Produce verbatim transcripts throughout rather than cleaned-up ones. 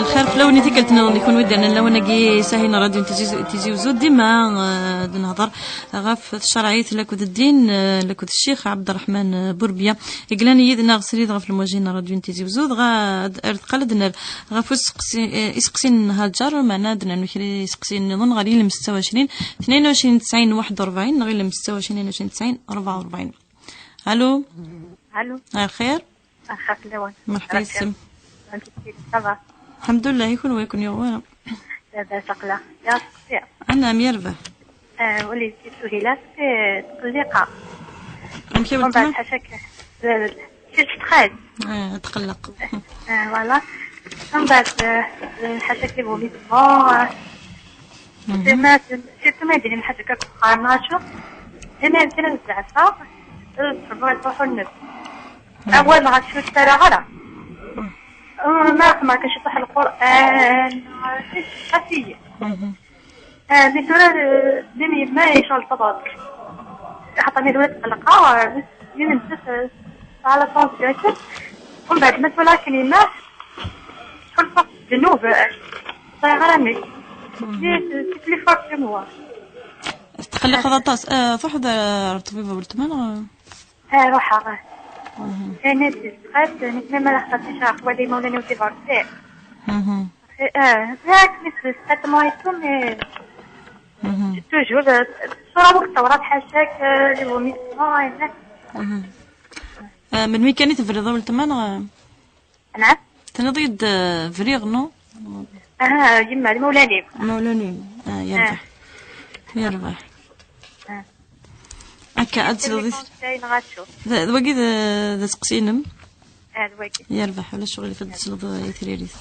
Lxir fell-awen i tikkelt nniḍen i kunwi d-yernan lawan-agi sahin n rradyu n Tizi Tizi Uzzu. Dima, eh, d-nehḍer ɣef tcerɛit lakked ddin, eh, lakked Ccix Ɛebderreḥman, eh, Burbiya, i yellan yid-neɣ srid ɣef lmuwajin n rradyu n Tizi Uzzu. Dɣa ad, ar deqqal ad d-nerr ɣef useqsi, eh, iseqsiyen n Haǧer, meɛna ad d-nernu kra iseqsiyen nniḍen ɣer yilem setta u ɛecrin, tnayen u ɛecrin tesɛin waḥed u rebɛin neɣ yilem setta u ɛecrin, tnayen u ɛecrin tesɛin rebɛa u rebɛin. Allo? Allo? Ar lxir? Axaf lawan. Merḥba yessem. Amek i tili? Ça va? Lḥemdullah, i kunwi, i ken-yuɣ wara? Labas aql-aɣ. Ya seqsi. Anɛam, yerbeḥ. Ah, ul-is Suhila, eh, tqelliq. Amek i weltma? Mbeɛd ḥaca-k, eh, si txal. Ah, tqelleq. Ah, voilà. Mbeɛd, eh, ḥaca-k les vomissements, eh, Mhm. Surtout ma, surtout ma yeddi lḥaǧa akka deg uxxam, acu? Imi kan ad zeɛfeɣ, ad ṣebreɣ ad truḥ nnefs. Mhm. Awal ɣef ur ttaraɣ ara. Mhm. Ah, ma xedmeɣ kan ciṭuḥ Lqur'an, xafiy. Mhm. Ah, mi tura, eh, lim yemma yecɣel tabrat. Xaṭer mi tura tqelqeɣ, eh, mi, mi nemset, eh, tesɛa la tension. Umbeɛd ma tura akken yemma, tḥulfaɣ s ddnub, eh, ẓriɣ ara amek. Mhm. C'est, c'est plus fort que moi. Tetqelliqeḍ aṭas. Eh, truḥeḍ ar ṭṭbib a weltma, neɣ? Ah, ruḥeɣ. Mhm. Tenna-d tezqat, nekk ma la xaṭi ccreɣ wala imawlan-iw divorcé. Mhm. Eh, eh, yak mi tesqat moi et tout, mais Mhm. Toujours, eh, ṣṣura-w akked tewraɣ ḥaca-k, eh, les vomissements, eh. Mhm. Eh, melmi kan i tebriḍ a weltma, neɣ? Anɛam? Tenniḍ-iyi-d, eh, briɣ, non? Ah, yemma, d imawlan-iw. Imawlan-im. Ah, yerbeḥ. Ah. Yerbeḥ. Ah. Akka, ad tesleḍ i t-, conseil neɣ acu? D, d wagi d, d aseqsi-inem? Ah, d wagi. Yerbeḥ, ulac ccɣel-ik, ad tesleḍ i tririt.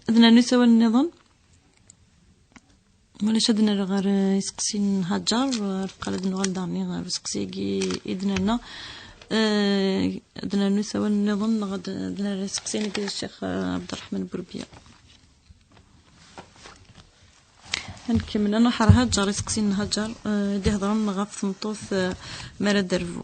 Ad nernu s awal nniḍen? Ulac, ad nerr ɣer, eh, iseqsiyen n Haǧer, eh, ar deqqal ad nuɣal daɣen ɣer useqsi-agi i d-nerna. Eh, ad nernu s awal nniḍen, neɣ ad, ad nerr iseqsiyen-agi i Ccix, eh, Ɛebderreḥman Burbiya. Ad nkemmel, ad nruḥ ɣer Haǧer, iseqsiyen n Haǧer, eh, i d-iheḍren ɣef tmeṭṭut, eh, mi ara d-terbu.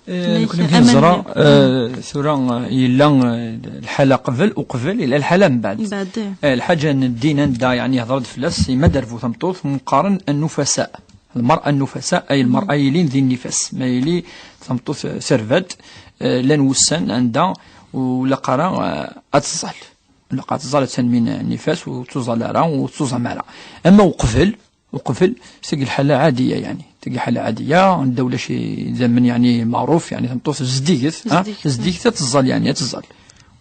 Eh, nekkni amek neẓra, eh, tura, eh, yella, eh, lḥala qbel, uqbel, yella lḥala mbeɛd. Mbeɛd, eh. Eh, lḥaǧa n ddin anda, yeɛni, yehḍer-d fell-as, yemma d-terbu tameṭṭut, mqqaren nnufasa. Lmar'a nnufasa, ay lmar'a yelin di nnifas. Ma yili tameṭṭut, eh, terba-d, eh, llan wussan anda ur ilaq ara, eh, ad tẓall. Ilaq ad tẓall, attan min nnifas, ur tuẓall ara, ur tuẓam ara. Ama uqbel, Uqbel, tagi lḥala ɛadiya, yeɛni. Tagi ḥala ɛadiya, anda ulac idammen, yeɛni, meɛruf, yeɛni, tameṭṭut zeddiget, ha? Zeddiget. Zeddiget ad tẓall, yeɛni, ad tẓall.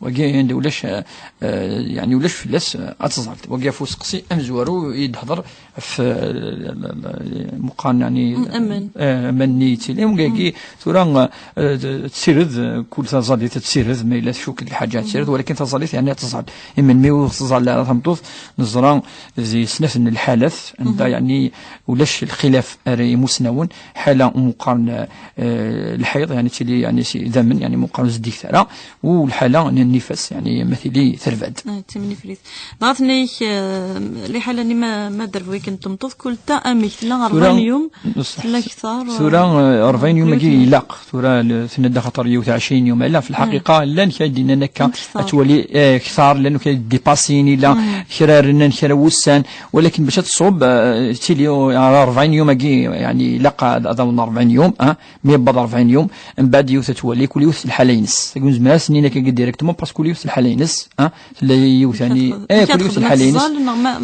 Wagi anda ulac, eh, eh, yeɛni, ulac fell-as, eh, ad tẓall. Wagi ɣef useqsi amezwaru i d-hḍer ɣef, eh, l-, l-, l-, meqqar, yeɛni, mm, aman. Eh, aman-nni yettili. Wagi, mm, tura, eh, Eh, d-, tessired, eh, kul taẓallit ad tessired, ma yella tcukk d lḥaǧa ad tessired, walakin taẓallit, yeɛni, ad tẓall. Imenmi ur tẓall ara tameṭṭut, neẓra di snat n lḥalat, anda, mhm, yeɛni, ulac lxilaf ara imusnawen, ḥala umeqqar n, eh, lḥiḍ, yeɛni, tili, yeɛni, si, d amen, yeɛni, meqqar ur zeddiget ara, u lḥala n nnifas, yeɛni, ma tili terba-d. Ah, d timnifrit. Dɣa tenna-yak, eh, liḥala-nni ma, ma derbu akken tmeṭṭut, kul ta amek tella, tura, rebɛin yum, ṣṣeḥ, tella kter, tura, eh, rebɛin yum-agi ilaq. Tura, l-, tenna-d axaṭer yiwet ɛecrin yum. Ala, fi lḥaqiqa, llan kra i d-yennan akka, ad twali, eh, kter, llan kra i d-dipassin, ila kra rnan kra wussan, walakin bac ad tṣub, eh, tili, eh, rebɛin yum-agi, yeɛni, ilaq ad, ad awen rebɛin yum, ah, mi yewweḍ rebɛin yum, mbeɛd yiwet ad twali, kul yiwet s lḥala-ines. Tagi ur nezmir ad s-nini akka directement, parce que kul yiwet s lḥala-ines, ah. Tella yiwet, yeɛni, eh, kul yiwet s lḥala-ines.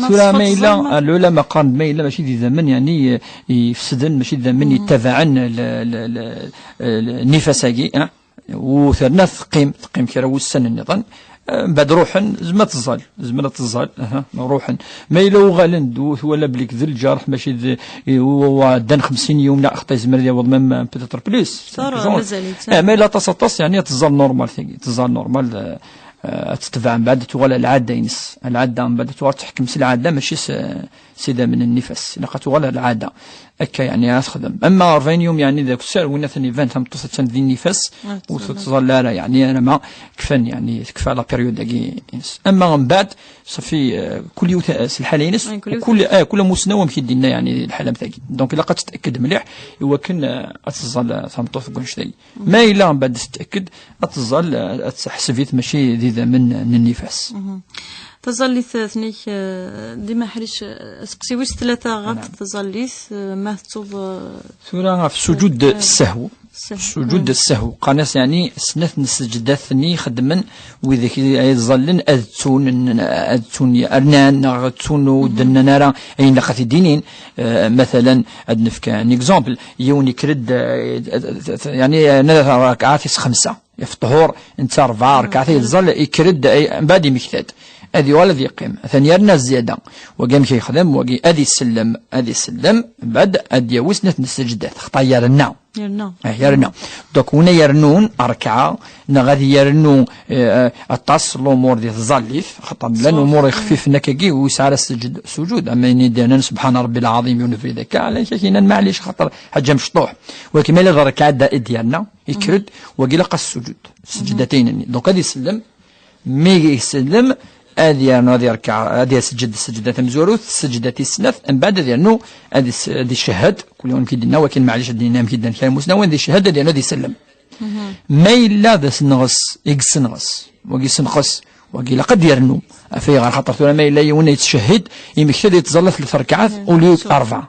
Tura ma yella, ah, lulama qqaren-d ma yella mačči d idammen, yeɛni, eh, ifesden, mačči d idammen yettabaɛen l-, l-, l-, l-, nnifas-agi, ah. U terna teqqim, teqqim kra wussan nniḍen, eh, mbeɛd ruḥen, zmer ad tẓall, zmer ad tẓall, aha, ruḥen. Ma yella uɣalen-d, u twala belli d lǧerḥ, mačči d, i, u, u, ɛeddan xemsin yum, la, axaṭer yezmer ad yaweḍ même, eh, peut-être plus. Mazal-itt. Eh, ma yella aṭas, aṭas, yeɛni, ad tẓall normal, tagi, tẓall normal, eh, eh, ad tetbeɛ mbeɛd, ad tuɣal ɣer lɛadda-ines. Lɛadda, mbeɛd ad tuɣal teḥkem s lɛadda, mačči s, s idammen n nnifas. Ilaq ad tuɣal ɣer lɛadda. Akka, yeɛni, ad texdem. Ama rebɛin yum, yeɛni, d akessar, win atan iban tameṭṭut attan di nnifas, ur tettẓalla ara, yeɛni, alamma kfan, yeɛni, tekfa la période-agi-ines. Ama mbeɛd, ṣafi, eh, kul yiwet, eh, s lḥala-ines, kul yiwet. Kul, eh, kul amusnaw amek i d-yenna, yeɛni, lḥala am tagi. Donc, ilaq ad tettɛekked mliḥ, i wakken, eh, ad teẓẓal, eh, tameṭṭut deg wannect-agi. Ma yella mbeɛd tettɛekked, ad teẓẓal, eh, ad teḥseb-it mačči d idammen n nnifas. Taẓallit, eh, tnek, eh, dima ḥric, eh, aseqsi wis tlata ɣef taẓallit, eh, ma tettuḍ, eh, tura ɣef sujud ssehw. Sujud ssehw. Qqaren-as, yeɛni, snat n sseǧdat-nni xeddmen widak ay ẓallen ad ttun, ad ttun rnan, neɣ ttun ur d-nnan ara ayen ilaq ad t-id-inin. Eh, matalan, ad nefk un exemple, yiwen ikker-d, eh, yeɛni, rnan rakɛa tis xemsa. Ɣef ṭṭhur, netta rebɛa rkaɛat ay yeẓẓal, ikker-d, ay, mbeɛd imekta-d. Ad yuɣal ad yeqqim. Atan yerna zzyada. Wagi amek yexdem, wagi ad isellem, ad isellem, mbeɛd ad d-yawi snat n sseǧdat. Xaṭer yerna. Yerna. Eh, yerna. Donc, win ay yernun rkaɛa, neɣ ad yernu, eh, aṭas n lumuṛ di tẓallit, xaṭer llan lumuṛ ixfifen akkagi, ur yesɛi ara sseǧd-, sujud. Ama ayen i d-yernan, سبحان ربي العظيم, yiwen ubrid akka, ala, ak-inan, maɛlic, xaṭer ḥaǧa mecṭuḥ. Walakin ma yella d rkaɛa da i d-yerna, ikker-d, wagi ilaq-as sujud. Sseǧdatayn-nni. Donc, ad isellem, mi isellem, ad yernu, ad yerkeɛ, ad yesǧed sseǧda tamezwarut, sseǧda tis snat, mbeɛd ad yernu, ad is-, ad icehhed, kul yiwen amek i d-yenna, walakin maɛlic ad d-nini amek i d-nnan kra n imusnawen, ad icehhed, ad yernu ad isellem. Ma yella d asenɣes, i yessenɣes, wagi yessenɣes, wagi ilaq ad yernu. Af ayɣer? Xaṭer tura ma yella yiwen yettcehhid, imekta-d yettẓalla tlata rkaɛat, au lieu rebɛa.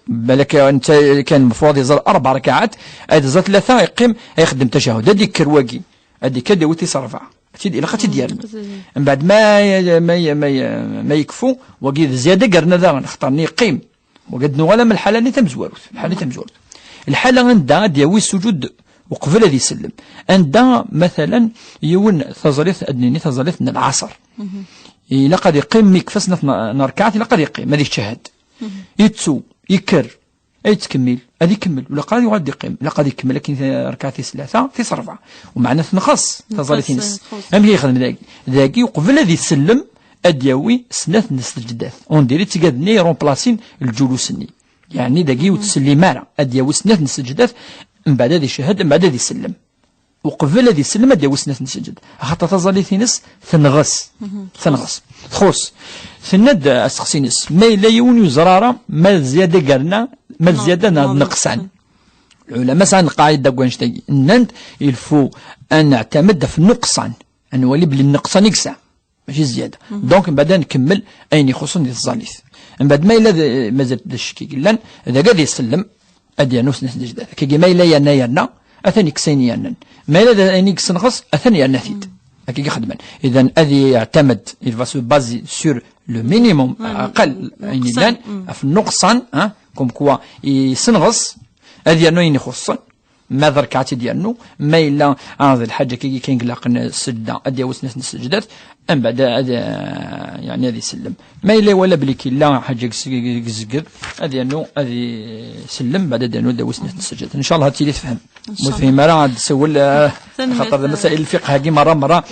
Balak netta kan mefruḍ yeẓẓal rebɛa rkaɛat, ad yeẓẓal tlata, yeqqim, ad ixeddem tacahud. Ad d-ikker wagi, ad d-ikker ad d-yawi tis rebɛa. Ad tt-id-, ilaq ad tt-id-yernu. Mbeɛd ma, ma, ma, ma yekfu, wagi d zzyada i yerna daɣen, xaṭer-nni yeqqim. Wagi ad nuɣal am lḥala-nni tamezwarut. Lḥala-nni tamezwarut. Lḥala anda ad d-yawi sujud uqbel ad isellem. Anda, matalan, yiwen taẓallit, ad nini taẓallit n lɛaṣer. Ilaq ad iqqim, mi yekfa snat n, n rkaɛat, ilaq ad iqqim, ad ittcehhed. Ittu, ikker, ad yettkemmil, ad ikemmel, ula qrib yuɣal ad iqqim, ilaq ad ikemmel akken rkaɛat tis tlata, tis rebɛa. Umeɛna tenqes taẓallit-ines. Tenqes, tenqes. Amek i yexdem dagi? Dagi, uqbel ad isellem, ad d-yawi snat n sseǧdat. On dirait d tigad-nni irumplasin lǧulus-nni. Yeɛni dagi ur ttsellim ara, ad d-yawi snat n sseǧdat, mbeɛd ad icehhed, mbeɛd ad isellem. Uqbel ad isellem ad d-yawi snat n sseǧdat. Axaṭer taẓallit-ines tenɣes. Tenɣes. Txuṣ. Tenna-d aseqsi-ines, ma yella yiwen ur yeẓra ara ma d zzyada i yerna, ma d zzyada neɣ d neqsan. Lɛulama sɛan lqaɛida deg wannect-agi. Nnan-d, il faut ad neɛtamed ɣef nnuqṣan. Ad nwali belli nnuqṣan i yesɛa. Mačči zzyada. Donc, mbeɛd ad nkemmel ayen ixuṣṣen di tẓallit. Mbeɛd ma yella d, mazal d ccek i yellan, dagi ad isellem, ad yernu snat n sseǧdat. Akkagi ma yella yerna, yerna, atan yekkes ayen yernan. Ma yella d ayen i yessenɣes, atan yerna-t-id. Akkagi xedmen. Idan, ad yeɛtamed, il va se baser sur le minimum, aqal, ayen yellan, ɣef nnuqṣan, hein, comme quoi, yessenɣes, ad yernu ayen ixuṣṣen. Ma d rkaɛa ad tt-id-yernu, ma yella, ah, d lḥaǧa akkagi kan ilaqen sseǧda, ad d-yawi snat n sseǧdat, mbeɛd ad, eh, yeɛni ad isellem. Ma yella iwala belli yella ḥaǧa deg s-, deg zzged, ad yernu, ad isellem, mbeɛd ad yernu ad d-yawi snat n sseǧdat. Ncallah ad tili tefhem. Ma ur tefhim ara, ad d-tsawel, eh, xaṭer d masail lfiqh-agi merra, merra,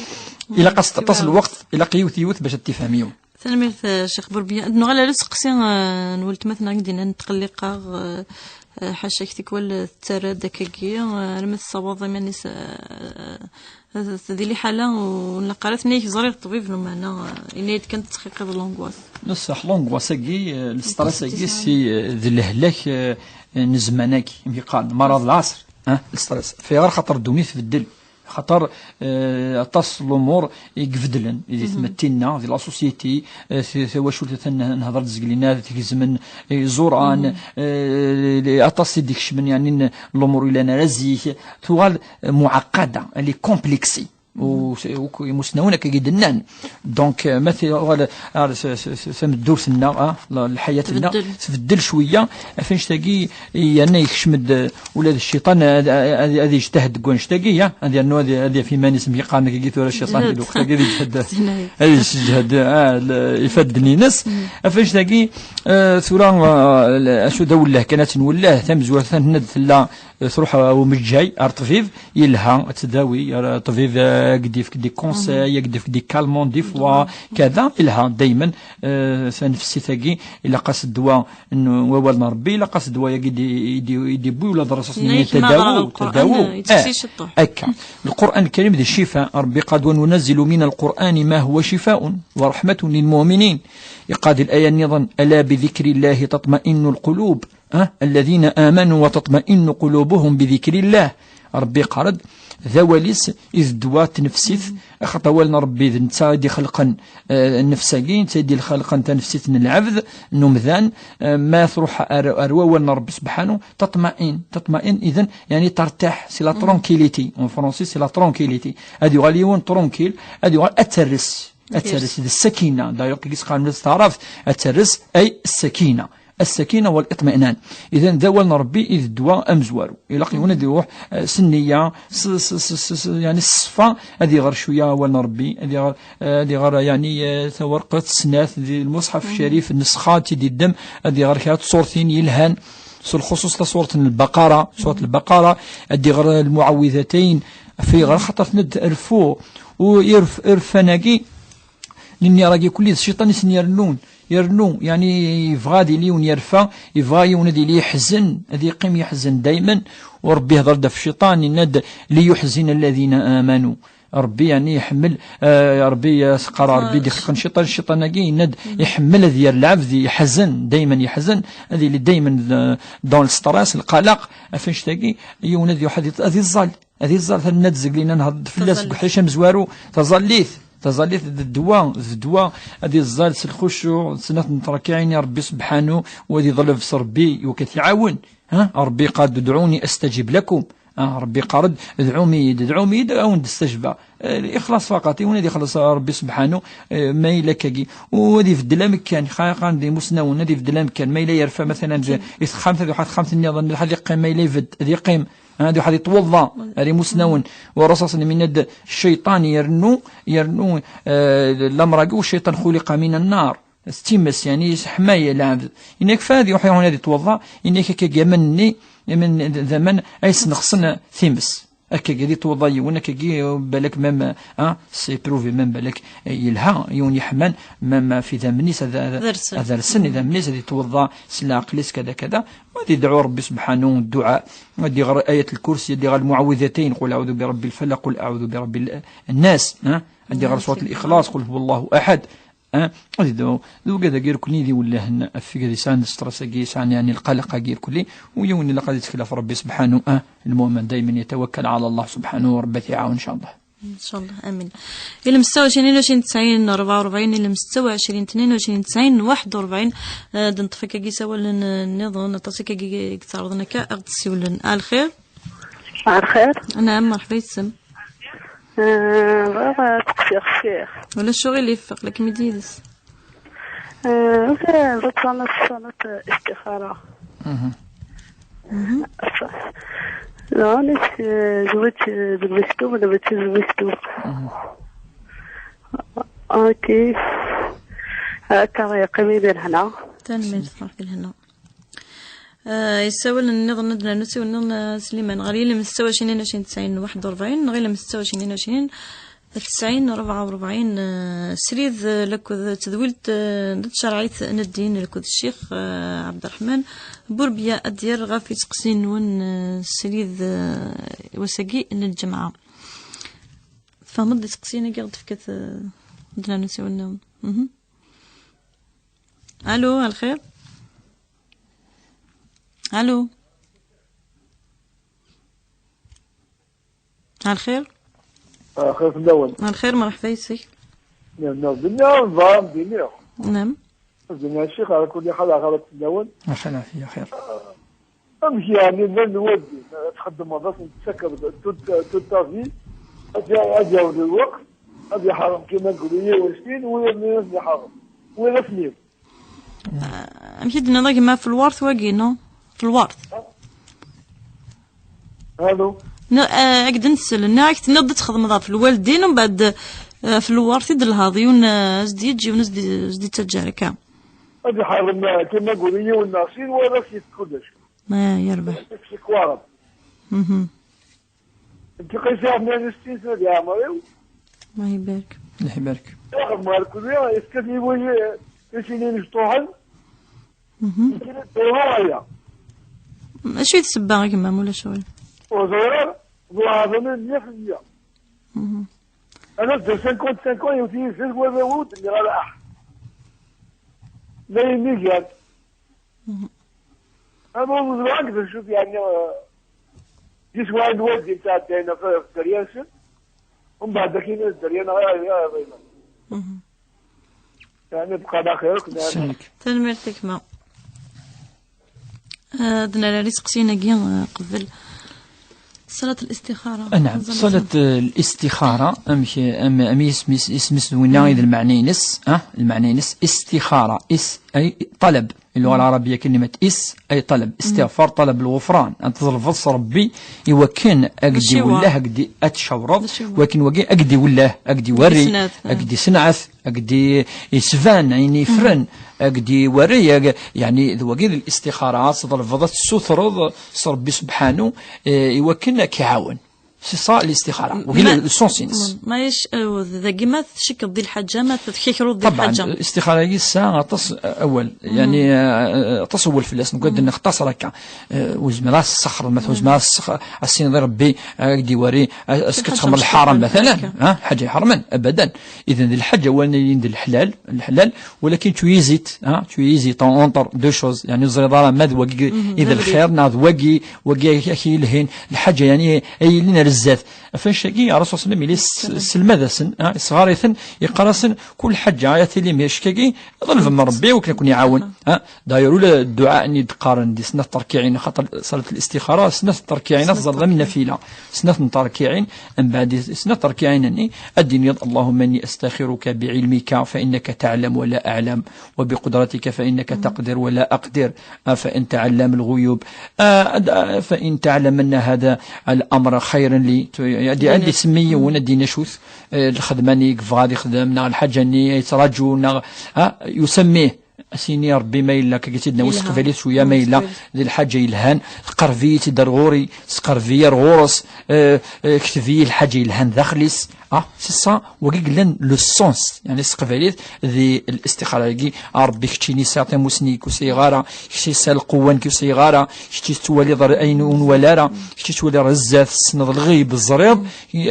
ilaq-as aṭas n lweqt, ilaq yiwet, yiwet bac ad tifhem yiwen. Tanemmirt, eh, Ccix Burbiya. Ad nuɣal ar useqsi, eh, n weltma-tneɣ i d-yennan tqelliq-aɣ, eh, eh, ḥaca-k tikwal, eh, tettarra-d akkagi, eh, armi tessawaḍ iman-is, eh, eh, di liḥala ur nlaq ara, tenna-yak ẓriɣ ṭṭbib, lmeɛna, eh, yenna-yak kan tettxiqiḍ l'angoisse. Ṣṣeḥ, l'angoisse-agi, eh, le stress-agi, si, eh, d lehlak, eh, n zzman-agi, amek i qqaren, marad lɛasr, eh, le stress. Ɣef ayɣer? Xaṭer ddunit tbeddel. Xaṭer, eh, aṭas n lumuṛ i ibeddlen di tmetti-nneɣ, di la société, eh, t-, tawacult atan nehḍer-d zgelina, ad t-gezmen, eh, iẓuran, eh, aṭas i d-ikecmen, yeɛni, n lumuṛ ur yellan ara zik, tuɣal, eh, muɛeqqada, elle est complexée. U, u, imusnawen akka i d-nnan. Donc, eh, ma tuɣal ar s-, s-, s-, tameddurt-nneɣ, ah, la-, lḥayat-nneɣ, tbeddel. Tbeddel cwiya, ɣef annect-agi, yerna yekcem-d, eh, ula d cciṭan, ad, ad, ad, ad yejtahed deg wannect-agi, ya, ad yernu ad, ad yaf iman-is, mi qqaren akka tura cciṭan di lweqt-agi, ad yejhed, ad yesseǧhed, ah, l-, ifadden-ines. Ɣef annect-agi, eh, tura, eh, l-, acu d awelleh kan ad tt-nwelleh, tamezwarut ad tenna-d tella, Truḥ umejjay ar ṭbib, yelha, ad tdawi, ar ṭbib, eh, ad k-d-yefk des conseils, ad k-d-yefk des calmants, des fois, kada, yelha, daymen, eh, tanefsit-agi, ilaq-as ddwa n wawal n Ṛebbi, ilaq-as ddwa-agi di, di, di, di, wala d rrṣaṣ n tadawi, tadawi. Akka. Lqur'an Lkarim d ccifa, Ṛebbi qal-d: "Wa nunazzilu mina l-Qur'ani ma huwa shifa'un wa rahmatun lil mu'minin." Iqad-d laya nniḍen: "Ala bi dhikri Llahi tatma'innu l-qulub." Hein? "Alladhina amanu wa tatma'innu qulubuhum bi dhikrillah." Ṛebbi iqal-d, d awal-is i d ddwa n tnefsit, axaṭer awal n Ṛebbi d netta i d-ixelqen, eh, nnefs-agi, netta i d-ixelqen tanefsit n lɛebd, n umdan, eh, ma truḥ ar, ar wawal n Ṛebbi subḥanu, tatma'in, tatma'in, idan, yani, tartaḥ, c'est la tranquillité. En français, c'est la tranquillité. Ad yuɣal yiwen tranquille, ad yuɣal ad terres. Ad terres d sakina. D'ailleurs, kif i s-qqaren s taɛrabt, ad terres, ay sakina. As-sakina wal itminan. Idan, d awal n Ṛebbi i d ddwa amezwaru. Ilaq yiwen ad iruḥ, eh, s nniya, s, s, s, s, s, yani, s ṣṣfa, ad iɣer cwiya awal n Ṛebbi, ad iɣer, eh, ad iɣer, yani, eh, tawerqet, snat, di lmuṣḥaf ccarif, nnusxa, tt-id-iddem, ad iɣer kra n tṣurtin yelhan, s lxuṣuṣ taṣurt n Lbaqara, surat Lbaqara, ad iɣer lmuɛawidatayn, ɣef iɣer, xaṭer tenna-d rfu, u irf-, irfan-agi, Linni ragi kulli d cciṭan i sen-yernun. Yernu, yani, yebɣa ad yili yiwen yerfa, yebɣa yiwen ad yili yeḥzen, ad yeqqim yeḥzen daymen. U Ṛebbi ihder-d ɣef cciṭan, yenna-d: "Li yuḥzina alladhina amanu." Ṛebbi, yani, iḥemmel, eh, Ṛebbi, eh, s-qqar Ṛebbi d-ixelqen cciṭan, cciṭan-agi, yenna-d iḥemmel ad yerr lɛebd yeḥzen, daymen yeḥzen, ad yili daymen d, dans le stress, lqalaq, ɣef annect-agi, yiwen ad yuḥ ad yeẓẓal. Ad iẓẓal, tanna-d zeglina, nhedder fell-as deg uḥric amezwaru, taẓallit. Taẓallit d ddwa, d ddwa. Ad iẓẓal s lxucuɛ, d snat n tṛakɛin i Ṛebbi subḥanu, u ad iḍleb s Ṛebbi, iwakken ad t-iɛawen. Ha? Ṛebbi qal-d: "Udɛuni astajib lakum." Ah, Ṛebbi qal-d: "Dɛum-iyi-d, dɛum-iyi-d, ad awen-d-stajbeɣ." Eh, lixlaṣ faqat, yiwen ad ixelleṣ Ṛebbi subḥanu, eh, ma yella akkagi. U ad ibeddel amekkan, xa qqaren-d imusnawen, ad ibeddel amekkan, ma yella yerfa, matalan, di, i texxamt, ad iruḥ ɣer texxamt nniḍen, ad iqqim, ma yella ibedd, ad yeqqim. Ad iruḥ ad itweḍḍa ar imusnawen. Wa Ṛṛasul ṣalla Llahu ɛalayhi wa sallam yenna-d: "Cciṭan yernu, yernu, eh, lamer-agi, cciṭan xuliqa mina nnar." S times, yani, yeḥma-t lɛebd. Yenna-k fa ad iruḥ, iruḥ ad itweḍḍa, yenna-k akka aman-nni, aman d aman ay sneɣsen times. Akkagi ad itweḍḍa yiwen, akkagi, balak même, ah, c'est prouvé même, balak, eh, yelha, yiwen yeḥman, même f idammen-is ad, ad, ad rsen idammen-is, ad itweḍḍa s leɛqel-is, kada, kada. Ad idɛu Ṛebbi subḥanu dduɛa, ad iɣer ayat lkursi, ad iɣer lmuɛawidatayn, qul aɛudu bi ṛebbil falaq, qul aɛudu bi ṛebbil nnas, ha? Ad iɣer surat lixlaṣ, qul huwa llahu aḥad, ha? Ad idɛu. D wigad-agi irkelli d iwellahen ɣef wigad yesɛan stress-agi, yesɛan, yani, lqalaq-agi irkelli, u yiwen ilaq ad ittkel ɣef Ṛebbi subḥanu, ha? Lmumin daymen yatawakkal ɛala Llah subḥanu, Ṛebbi ad t-iɛawen, ncallah. Ncallah, amin. Ilem setta u ɛecrin, tnin u ɛecrin, tesɛin, rebɛa u rebɛin, ilem setta u ɛecrin, tnin u ɛecrin, tesɛin, waḥed u rebɛin. Eh, ad neṭṭef akkagi isawalen, eh, nniḍen, aṭas akkagi i yettɛerḍen akka, ad aɣ-d-ssiwlen. A lxir? A lxir? Naɛam, merḥba yes-m. Eh, bɣiɣ ad steqsiɣ ccix. Ulac aɣilif, aql-ikem-id yid-s. Eh, ok, بتصلي صلاة استخارة. Mhm. Mhm. لا، أنا ش-، زوجت بالمكتوب، أنا بنت بالمكتوب. Mhm. Ok. هكا يقيم لي هنا. Tanemmirt, ṛebbi lehna. Eh, isawalen nniḍen ad d-nernu, siwel nniḍen, eh, Sliman, ɣer yilem setta u ɛecrin, tnin u ɛecrin, tesɛin, waḥed u rebɛin, neɣ ilem setta u ɛecrin, tnin u ɛecrin, tesɛin, rebɛa u rebɛin, eh, srid, eh, lakked tedwilt, eh, n tcerɛit n ddin, lakked ccix, eh, Ɛebderreḥman Burbiya ad d-yerr ɣef isteqsiyen-nwen, eh, srid, eh, wass-agi n lǧemɛa. Tfehmeḍ-d isteqsiyen-agi i ɣ-d-tefkiḍ, eh, ad d-nernu siwel nniḍen? Mhm. Alo, a lxir? Alo. A lxir? A lxir fell-awen. A lxir, merḥba yes-k. Nniɣ, nniɣ, dinna, nẓam, diniɣ. Naam. Dinna, ccix, ala kulli ḥal, axir fell-awen. Lxir, lɛafiya, xir. Amek yeɛni, llan lwaddin, txeddmeḍ, ad ten-tettakeḍ toute, toute ta vie, ad y-, ad yaweḍ lweqt, ad iḥeṛṛem kima guri yiwen sin, win ad iḥeṛṛem, win ad ten-yaf. Ah, amek i d-tenniḍ a gma, f lwert wagi, no? F lwert. Alo? Nniɣ, ah, ak-d-nsel, nniɣ-ak tenniḍ-d ad txedmeḍ ɣef lwaldin, umbeɛd, ah, f lwert i d-telhaḍ, yiwen, ah, ad s-d-yeǧǧ, yiwen ad s-d-, ad s-d-yettaǧǧa akka. Ad iḥeṛṛem, ah, kima guri yiwen neɣ sin, wala s-yefk kullec. Ah, yerbeḥ. Yefk waṛed. Ntiqis iɛemmer s tis ad iɛemmer-iw. الله يبارك. الله يبارك. Iɣemmer kulli, yefka-d yiwi tisinin istuḥen. Aya. Acu i d ssebba, a gma, ulac aɣilif? Ur ẓriɣ ara, d leɛḍam mya fi mya. Ana d cinquante cinq ans, yewwet-iyi zid warraw, ur d-nniɣ ara ah. La yemmiger. Ama ur ẓriɣ akk d acu, yeɛni, eh, yeswa n wagi n tɛeddayen ɣef, ɣef dderya-nsen, umbeɛd akin ad dderya neɣ ara, ara, ara, ara. Yeɛni bqan axir akk, neɛma. Ssnek. Tanemmirt a gma. Eh, ad nerr iseqsiyen-agi, eh, qbel. Ṣalat al-istixara. Anɛam, ṣalat, eh, al-istixara, amek, am, am isem-is, isem-is d winna i d lmeɛna-ines, ah, lmeɛna-ines istixara, is, ay, ṭalab. Di lluɣa lɛarabiya, kalimat is, ay ṭalab, istiɣfar, ṭalab lɣufran. Ad tḍelbeḍ s Ṛebbi i wakken ad k-d-iwellah, ad k-d-, ad tcawreḍ, i wakken wagi ad k-d-iwellah, ad k-d-iwerri, ad k-d-isenɛet, ad k-d-isnɛet, ad k-d-isban ayen yeffren, ad k-d-iwerri, ag-, yeɛni d wagi d listixara, ad tḍelbeḍ, ad tessutreḍ s Ṛebbi subḥanu, eh, i wakken ad k-iɛawen. C'est ça listixara. Wagi ma-, le sens-ines. Ma-, maɛlic, eh, dagi ma tcikkeḍ di lḥaǧa, ma tekkakraḍ di lḥaǧa. Ṭabɛan, listixara-agi tesɛa aṭas, eh, awal. Yeɛni, eh, aṭas awal fell-as, nekk ad d-nextaṣer akka. Eh, ur zmireɣ ad s-ssexreɣ, ma ur zmireɣ ad s-ssexreɣ, ad s-tiniḍ i Ṛebbi, ad k-d-iwerri, ad, ad s-txedmeḍ lḥaram, matalan, ha, lḥaǧa iḥermen, abadan. Idan, di lḥaǧa, wala yilin d leḥlal, leḥlal, walakin tu hésites, ha, tu hésites entre deux choses, yeɛni ur teẓriḍ ara ma d wagi i d lxir, neɣ d wagi, wagi ak-, ak-yelhin, lḥaǧa, yeɛni, ay yilin ar zdat. Ɣef wannect-agi, Ṛṛasul ṣalla Llahu ɛalayhi wa sallam yella yesselmad-asen, ha, yesɣar-iten, yeqqar-asen, kul ḥaǧa ara tili mhicc-agi, ḍelbem Ṛebbi i wakken ad ken-iɛawen. Ha. D'ailleurs, ula d dduɛa-nni d-qqaren di snat terkiɛin, xaṭer ṣalat listixara, snat terkiɛin, ad teẓreḍ am nnafila. Snat n terkiɛin, mbeɛd snat terkiɛin-nni, ad d-tiniḍ, اللهم إني أستخيرك بعلمك فإنك تعلم ولا أعلم، وبقدرتك فإنك تقدر ولا أقدر، آه، فأنت علام الغيوب، آه، آه، فإن تعلم أن هذا الأمر خير لي. Tu-, ad d-, ad d-isemmi yiwen, ad d-yini acu-t, eh, lxedma-nni i yebɣa ad ixdem, neɣ lḥaǧa-nni i yettraǧu, neɣ, ha, yusemmi. Ad s-yini Ṛebbi ma yella, akka i tt-id-nawi s teqbaylit cwiya, ma yella d lḥaǧa yelhan, qerreb-iyi-tt-id ar ɣur-i, sqerreb-iyi ar ɣur-s, eh, eh, kteb-iyi lḥaǧa yelhan daxel-is. Ah, c'est ça, wagi yellan le sens, yeɛni s teqbaylit, di listixara-agi, a Ṛebbi, keččini sɛiɣ tamusni, nekk ur sɛiɣ ara, kečč tesɛiḍ lqewwa, nekk ur sɛiɣ ara, kečč tettwaliḍ ar-, ayen ur nwala ara, kečč tettwaliḍ ar zdat, tessneḍ lɣib, teẓriḍ,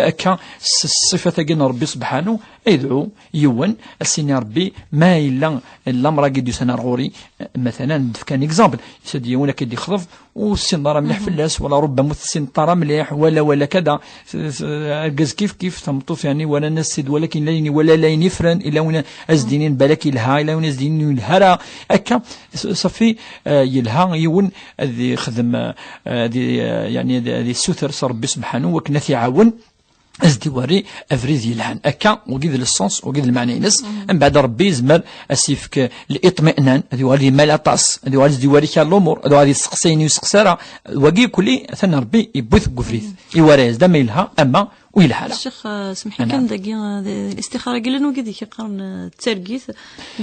akka, s, s ṣṣifat-agi n Ṛebbi subḥanu, Idɛu yiwen, ad s-yini Ṛebbi, ma yella lamer-agi d-yusan ar ɣur-i, matalan, d-fkan exemple, yusa-d yiwen akka d-yexḍeb, ur tessineḍ ara mliḥ fell-as, wala rubbama ur tessineḍ ara mliḥ, wala, wala kada, s-, s-, argaz kif kif, tameṭṭut, yeɛni, walan-as-id, walakin la yini, wala la yini fran, ila win ad s-d-yinin balak yelha, ila win ad s-d-yinin ur yelha ara, akka, s-, safi, eh, yelha yiwen ad yexdem, eh, ad y-, yeɛni, ad, ad yessuter s Ṛebbi subḥanu, wakken ad t-iɛawen, ad s-d-iwerri abrid yelhan. Akka, wagi d le sens, wagi d lmeɛna-ines. Mbeɛd Ṛebbi yezmer ad s-yefk liṭmi'nan, ad yuɣal yemmal aṭas, ad yuɣal ad s-d-iwerri kra n lumuṛ, ad yuɣal ad yesteqsi ayen ur yesteqsi ara. Wagi kulli, atan Ṛebbi yewwi-t deg ubrid. Iwerra-yas-d ama yelha, ama ur yelha ara. Ccix, eh, semḥ-iyi kan dagi, eh, d-, listixara-agi llan wigad i k-iqqaren, eh, d targit,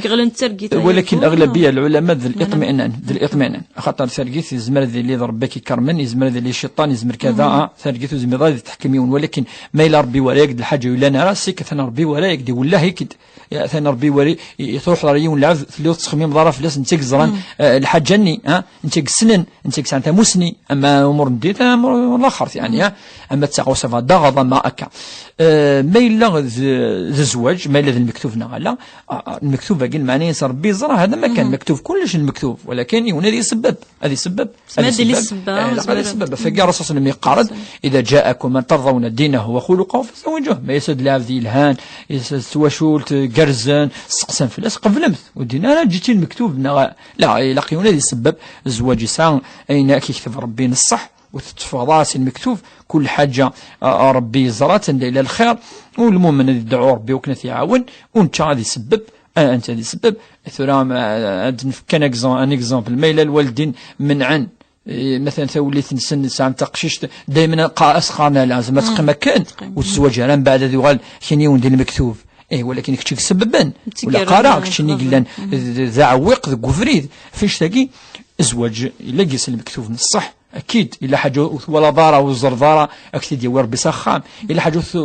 yeɣlan d targit, eh, walakin yeɛni, leɣlabiya n lɛulama d liṭmi'nan, d liṭmi'nan. Axaṭer targit yezmer ad yili d Ṛebbi i k-ikermen, yezmer ad yili cciṭan, yezmer kada, ah, targit ur tezmireḍ ad teḥkem yiwen. Walakin ma yella Ṛebbi iwerra-yak-d lḥaǧa ur yellan ara, sik atan Ṛebbi iwerra-yak-d, iwelleh-ik-d. Atan Ṛebbi iwerra, i, i truḥeḍ ɣer yiwen lɛebd, telliḍ ur tettxemmimeḍ ara fell-as, netta i yeẓran, eh, lḥaǧa-nni, ah, netta i yessnen, netta i yesɛan tamusni, ama umur n ddin, ama umur n laxert, yeɛni, ah, ama d taɣawsa daɣaḍ, ama akka. Eh, ma yella d, d zzwaǧ, ma yella d lmektub neɣ ala, ah, ah, lmektub-agi, lmeɛna-ines Ṛebbi yeẓra, hada ma kan, mektub, kullec lmektub, walakin yiwen ad isebbeb, ad isebbeb, ad isebbeb, eh, ilaq ad isebbeb. Ɣef wagi Ṛṛasul sallam yeqqar-d, إذا جاءكم من ترضون دينه وخلقه فزوجوه. Ma yessa-d lɛebd yelhan, yessa-d s twacult gerrzen, testeqsam fell-as, qeblemt. Ur d-yenni ara ǧǧet-iyi lmektub, neɣ la, ilaq yiwen ad isebbeb. Zzwaǧ yesɛa ayen i k-yekteb Ṛebbi n ṣṣeḥ, ur tetteffɣeḍ ara si lmektub, kul ḥaǧa, a, a, Ṛebbi yeẓra-tt anda yella lxir, u lmumen ad idɛu Ṛebbi wakken ad t-iɛawen, u netta ad isebbeb, a, anta ad isebbeb. Tura, ma, ad nefk kan agza-, un exemple, ma yella lwaldin menɛen, eh, matalan tawellit-nsen sɛan taqcict, daymen qa-, as-qqaren ala, zma teqqim akken, ur tezwaǧ ara, mbeɛd ad yuɣal kini yiwen di lmektub. Eh, walakin kečč i isebbben, ur ilaq ara, keččini i yellan d, d aɛewwiq deg ubrid. Ɣef wannect-agi, zzwaǧ yella deg-s lmektub n ṣṣeḥ, أكيد، إلا حاجة ur twalaḍ ara, ur ẓerreḍ ara, ad k-t-id-yawi Rebbi s axxam. إلا حاجة ur t-,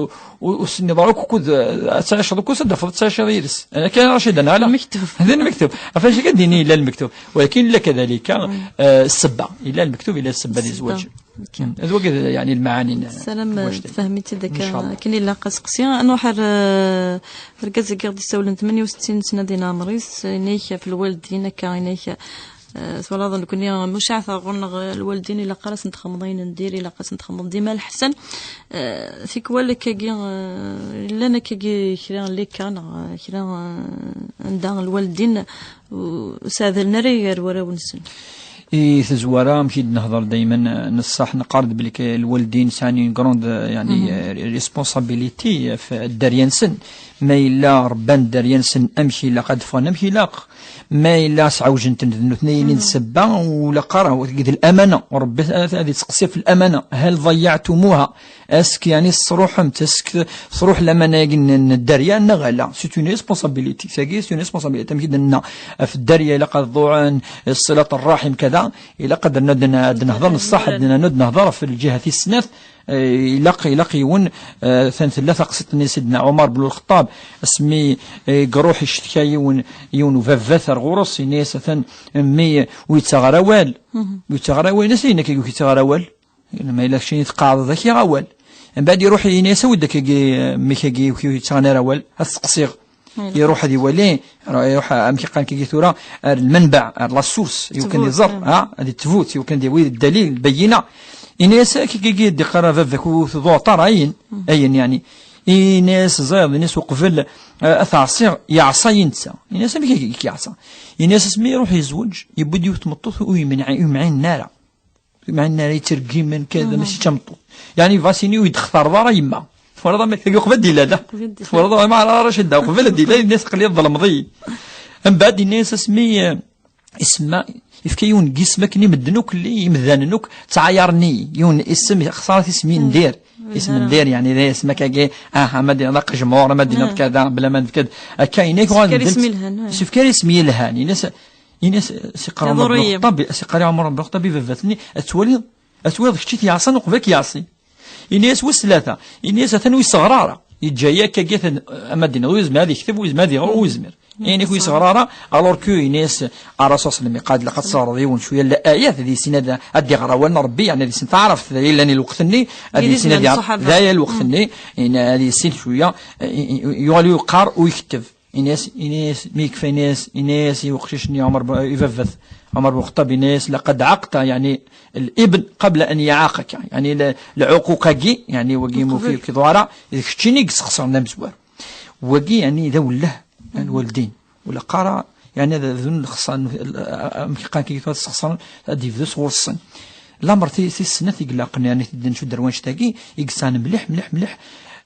ur, ur s-tenniḍ ara akk kud, eh, ad tɛiceḍ, akk ad d-tafeḍ ad tɛiceḍ yid-s. Akka ara c-, d lmektub. D lmektub. Ɣef wacu kan din yella lmektub. ولكن إلا كذلك, eh, ssebba. Yella lmektub, yella ssebba di zzwaǧ. Akka. Mm. D wagi, yeɛni, lmaɛani n, n wajdi. Tfehmit-id akka, akken ilaq aseqsi. Ad nruḥ ar, eh, argaz-agi i ɣ-d-issawlen tmenya u settin sna di leɛmer-is, yenna-k ɣef lwaldin, akka, yenna-k, eh, twalaḍ, nekni mucaɛet ɣur-neɣ, eh, lwaldin, ilaq ara sen-txedmeḍ ayen n dir, ilaq ara sen-txedmeḍ dima leḥsan. Eh, tikwal akkagi, eh, llan akkagi kra n les cas, neɣ, eh, kra, eh, anda lwaldin ur seɛdalen ara gar warraw-nsen. I tezwara, amek i d-nehḍer daymen, eh, neṣṣaḥ, neqqar-d belli lwaldin sɛan une grande, eh, yeɛni, eh, responsabilité ɣef dderya-nsen. Ma yella rebban dderya-nsen amek ilaq, ad ffɣen amek ilaq. Ma yella sɛewjen-ten d nutni yellan d ssebba, ur ilaq ara, deg d lamana, Rebbi ad, ad ittqeṣṣi ɣef lamana. هل ضيعتموها؟ Est-ce que, yeɛni, tesruḥem-tt, est-ce que truḥ lamana-agi n, n dderya neɣ ala? C'est une responsabilité. Tagi, c'est une responsabilité. Amek i d-nenna, ɣef dderya ilaq ad ḍuɛen, ṣilat ṛṛaḥim, kada. Ilaq ad n-, ad n-, ad nehḍer neṣṣaḥ, ad n-, ad nehḍer ɣef lǧiha tis snat. Eh, ilaq, ilaq yiwen, eh, atan tella taqsiṭ-nni Sidna Ɛumar bnu Lxeṭṭab, asmi, eh, iruḥ icettka yiwen, yiwen ubabat ar ɣur-s, yenna-yas, atan mmi ur yettaɣ ara awal. Ur yettaɣ ara awal, yenna-as, ayen akka ur yettaɣ ara awal. Ma yella keččini tqeɛdeḍ, ak-yaɣ awal. Mbeɛd iruḥ yenna-yas, awi-d akkagi, mmi-k-agi ur yettaɣ ara awal, ad t-seqsiɣ. Iruḥ ad iwali, iruḥ amek iqqan kagi tura, ar lmenbeɛ, ar la source, iwakken iẓer, ha, ad ittbut, iwakken ad yawi ddalil, lbayyina. Yenna-yas, akkagi d-iqqar baba-k ur tḍuɛeḍ ara, ayen, ayen, yeɛni. Yenna-yas, ẓiɣ, yenna-yas, uqbel, eh, ad t-ɛṣiɣ, yeɛṣa-yi netta. Yenna-yas, amek i k-yeɛṣa? Yenna-yas, asmi iruḥ yezweǧ, yewwi-d yiwet tmeṭṭut ur yemneɛ-, ur yemɛin ara. Ur yemɛin ara, yettergimen, kada, mačči d tameṭṭut. Yeɛni, bɣas ini ur yi-d-textareḍ ara yemma. Twalaḍ amek, tagi uqbel ad d-yella da. Uqbel ad d-yella. Twalaḍ, ma ara racid da, uqbel ad d-yella, yenna-yas aql-i ḍelmeḍ-iyi. Mbeɛd yenna-yas asmi, eh, isemma, yefka yiwen n yisem akken i medden akk, imdanen akk ttɛayaren-iyi. Yiwen n isem, xsarat isem n dir. Isem n dir, yeɛni d isem akkagi, ah, ama d-, d aqejmur, ama d-iniḍ kada, bla ma d-, kada. Akka, yenna-k uɣal isem yelhan, ah. Isefkar isem yelhan. Yenna-yas, yenna-yas, siqar Ɛumar bnu Lxeṭṭab, siqar Ɛumar bnu Lxeṭṭab i baba-tni, ad twaliḍ, ad twaliḍ kečči t-yeɛṣan uqbel ad k-yeɛṣi. Yenna-yas wis tlata, yenna-yas atan ur yesseɣra ara. Yeǧǧa-yi akkagi, atan, ama d-iniḍ, ur yezmir ad yekteb, ur yezmir ad iɣer, ur yezmir. Yenna-k ur yesseɣra ara, alors que yenna-as Ṛṛasul ṣalla Llahu ɛalayhi wa sallam, iqal-d, ilaq ad tesseɣreḍ yiwen cwiya n ayat, ad yissin ad, ad d-iɣer awal n Ṛebbi, yeɛni ad yissin taɛrabt, d aya yellan i lweqt-nni, ad yissin ad iɣer, d aya lweqt-nni, yenna ad yissin cwiya, i, i, i, yuɣal yeqqar u yekteb. Yenna-as, yenna-as, mi yekfa, yenna-as, yenna-as i uqcic-nni Ɛumar bu-, i baba-t, Ɛumar bnu Lxeṭṭab, yenna-as, لقد عقت, yeɛni, الابن قبل أن يعاقك, yeɛni, le-, lɛuquq-agi, yeɛni, wagi mu fi-, ki ḍuɛra, d keččini i yesxeṣren d amezwaru. Wagi, yeɛni, d awelleh, n lwaldin. Ur ilaq ara, yeɛni, ad bdun lexṣan, amek qqaren kiki tura, ad sexṣren, ad d-yebdu sɣur-sen. Lamer ti-, tis snat i ilaqen, yeɛni, ad d-ncudd ar wannect-agi, i yesɛan mliḥ, mliḥ, mliḥ,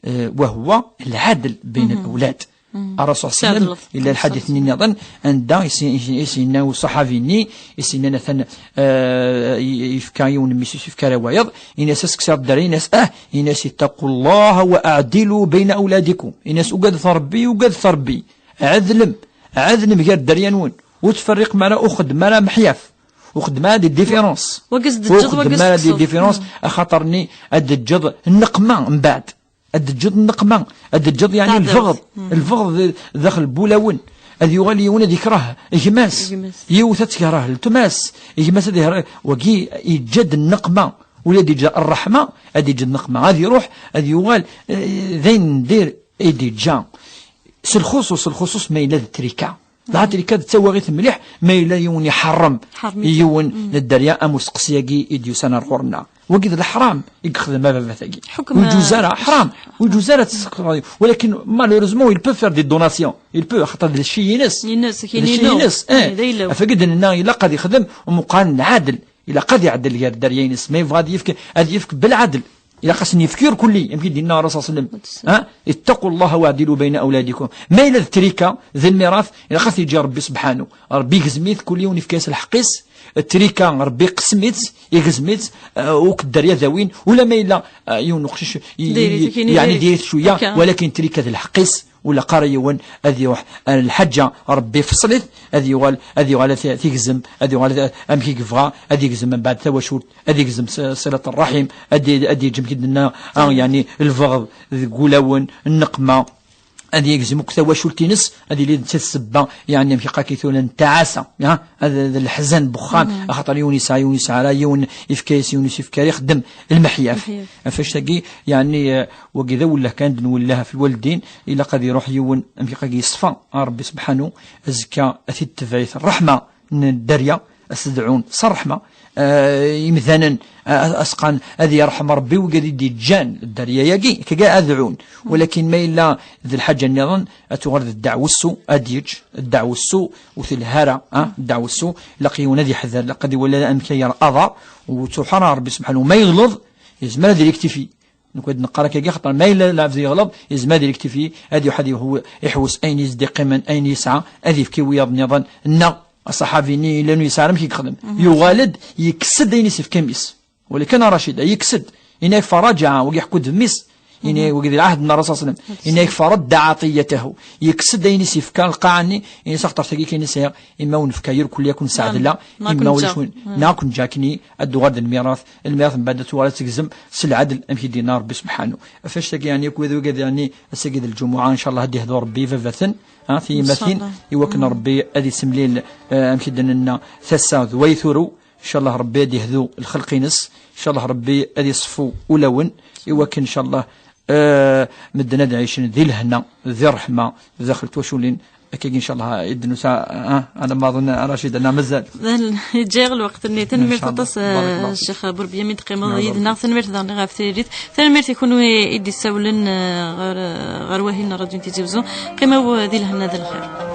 eh, وهو العدل بين الأولاد. Ṛṛasul ṣalla Llahu ɛalayhi wa sallam, yella lḥadit-nni nniḍen, anda i s-, i s-, i s-yenna uṣaḥabi-nni, i s-yenna atan, eh, i-, yefka yiwen n mmi-s, yefka ara wayeḍ, yenna-as, ad s-kkseɣ dderya, yenna-as, ah, yenna-as, اتقوا الله واعدلوا بين أولادكم. Yenna-as, ugadet Ṛebbi, ugadet Ṛebbi. Ɛedlem, ɛedlem gar dderya-nwen. Ur ttferriqem ara, ur xeddmem ara meḥyaf. Ur xeddmem ara des différences. Wagi ad s-d-teǧǧeḍ, wagi ad s-tekkseḍ. Ur xeddmem ara des différences, axaṭer-nni ad d-teǧǧeḍ nneqma mbeɛd. Ad d-teǧǧeḍ nneqma, ad d-teǧǧeḍ, yeɛni, lbeɣḍ, lbeɣḍ d-, daxel n wulawen. Ad yuɣal yiwen ad yekreh gma-s, yiwet ad tekreh letma-s, gma-s ad yekreh, wagi yeǧǧa-d nneqma. Ula d-yeǧǧa ṛṛeḥma, ad yeǧǧ nneqma. Ad iruḥ, ad yuɣal, eh, d ayen n dir i d-yeǧǧa. S lxuṣuṣ, s lxuṣuṣ ma yella d trika. Dɣa trika d tawaɣit mliḥ ma yella yiwen iḥeṛṛem yiwen n dderya am useqsi-agi i d-yusan ar ɣur-nneɣ. Wagi d leḥram i yexdem ababat-agi. Ur iǧuz ara, ḥram. Ur iǧuz ara ad tesseqseḍ. Walakin, malheureusement, il peut faire des donations. Il peut, axaṭer d cci-ines. D cci-ines, eh. Afagi d-nenna, ilaq ad ixdem, umeqqran lɛadel. Ilaq ad iɛdel gar dderya-ines. Ma yebɣa ad yefk, ad yefk belɛadel. Ilaq ad sen-yefk irkelli, amek i d-yenna Ṛṛasul ṣalla Llahu ɛalayhi wa sallam. Ha? اتقوا الله واعدلوا بين أولادكم. Ma yella d trika, d lmirat, ilaq ad t-yeǧǧ Ṛebbi subḥanu. Ṛebbi igzem-it, kul yiwen yefka-yas lḥeqq-is. Trika, Ṛebbi iqsem-itt, igzem-itt, eh, akk dderya d awin. Ula ma yella, eh, yiwen uqcic, i-, yeɛni diri-t cwiya, walakin trika d lḥeqq-is. Ula qqar yiwen ad iruḥ ar lḥaǧa, Ṛebbi ifṣel-it, ad yuɣal, ad yuɣal ad t-, ad t-igzem, ad yuɣal ad, amek i yebɣa, ad igzem mbeɛd tawacult, ad igzem s-, ṣilat ṛṛaḥim, ad i-, ad yeǧǧ amek i d-nenna, ah, yeɛni lbeɣḍ deg wulawen, nneqma, ad yegzem akk tawacult-ines, ad yili d ssebba, yeɛni amek iqak i tura n ttaɛasa, ah, ad, d leḥzen n wexxam, axaṭer yiwen yesɛa, yiwen yesɛa ara, yiwen ifka-yas, yiwen yefka ara, ixeddem lmeḥyaf. Ɣef wannect-agi, yeɛni, eh, wagi d awelleh kan d-nwelleh ɣef lwaldin, ilaq ad iruḥ yiwen, amek iqak, yeṣfa, ah, Ṛebbi sebḥanu, azekka ad t-id-tebɛit ṛṛeḥma n dderya, ad s-dɛun s ṛṛeḥma, eh, imdanen, eh, asqan ad yerḥem Ṛebbi wigad i d-iǧǧan dderya-agi, kagi ad dɛun. Walakin ma yella d lḥaǧa nniḍen, ad tuɣal d ddeɛwessu, ad d-yeǧǧ ddeɛwessu, ur telha ara, ah, ddeɛwessu, ilaq yiwen ad yeḥder, ilaq ad iwala amek ay yerra aḍar, ur ttruḥ ara Ṛebbi sebḥanu, ma yeɣleḍ, yezmer ad rectifier. Nekk ad neqqar akkagi, xaṭer ma yella lɛebd yeɣleḍ, yezmer ad rectifier, ad iruḥ ad ihu-, iḥewwes ayen i s-d-iqqimen, ayen yesɛa, ad yefk i wiyaḍ nniḍen, neɣ aṣaḥabi-nni yellan ur yesɛi ara amek i yexdem. Yuɣal-d, yekkes-d ayen i s-yefka mmi-s. Walakin a Racida, yekkes-d. Yenna-yak farajaɛa, wagi ḥekku-d d mmi-s. Yenna-yak wagi d lɛahd n Ṛṛasul ṣalla Llahu ɛalayhi wa sallam. Yenna-yak farad-d ɛaṭiyatahu. Yekkes-d ayen i s-yefka lqaɛa-nni, yenna-s axaṭer tagi kan i sɛiɣ, imma ur nefka yir kulli akk nesɛedla, imma ulac win, neɣ kun ǧakni, ad d-tuɣal d lmirat, lmirat mbeɛd ad tuɣal ad tegzem s lɛedl, amek i d-yenna Ṛebbi sebḥanu. Ɣef wannect-agi, yeɛni, akk wid wigad, yeɛni, ass-agi d lǧumuɛa, ncallah ad d-ihdu Ṛebbi i baba-ten, ah, tiyemmatin, i wakken Ṛebbi ad isemlil, eh, amek i d-nenna, tasa d way turew, ncallah Ṛebbi ad ihdu lxelq-ines, ncallah Ṛebbi ad iṣeffu ulawen, i wakken, ncallah, eh, medden ad ɛicen di lehna, di ṛṛeḥma, daxel twaculin, akkagi, ncallah, i d-nusa, ah, alamma aḍun, a Racida, neɣ mazal? Ǧǧiɣ lweqt-nni. Tanemmirt aṭas, eh, Ccix Burbiya, mi d-teqqimeḍ yid-neɣ. Tanemmirt daɣen ɣef tririt. Tanemmirt i kunwi i d-issawlen, eh, ɣer, ɣer wahil n Ṛadyu n Tizi Wezzu. Qqimew di lehna d lxir.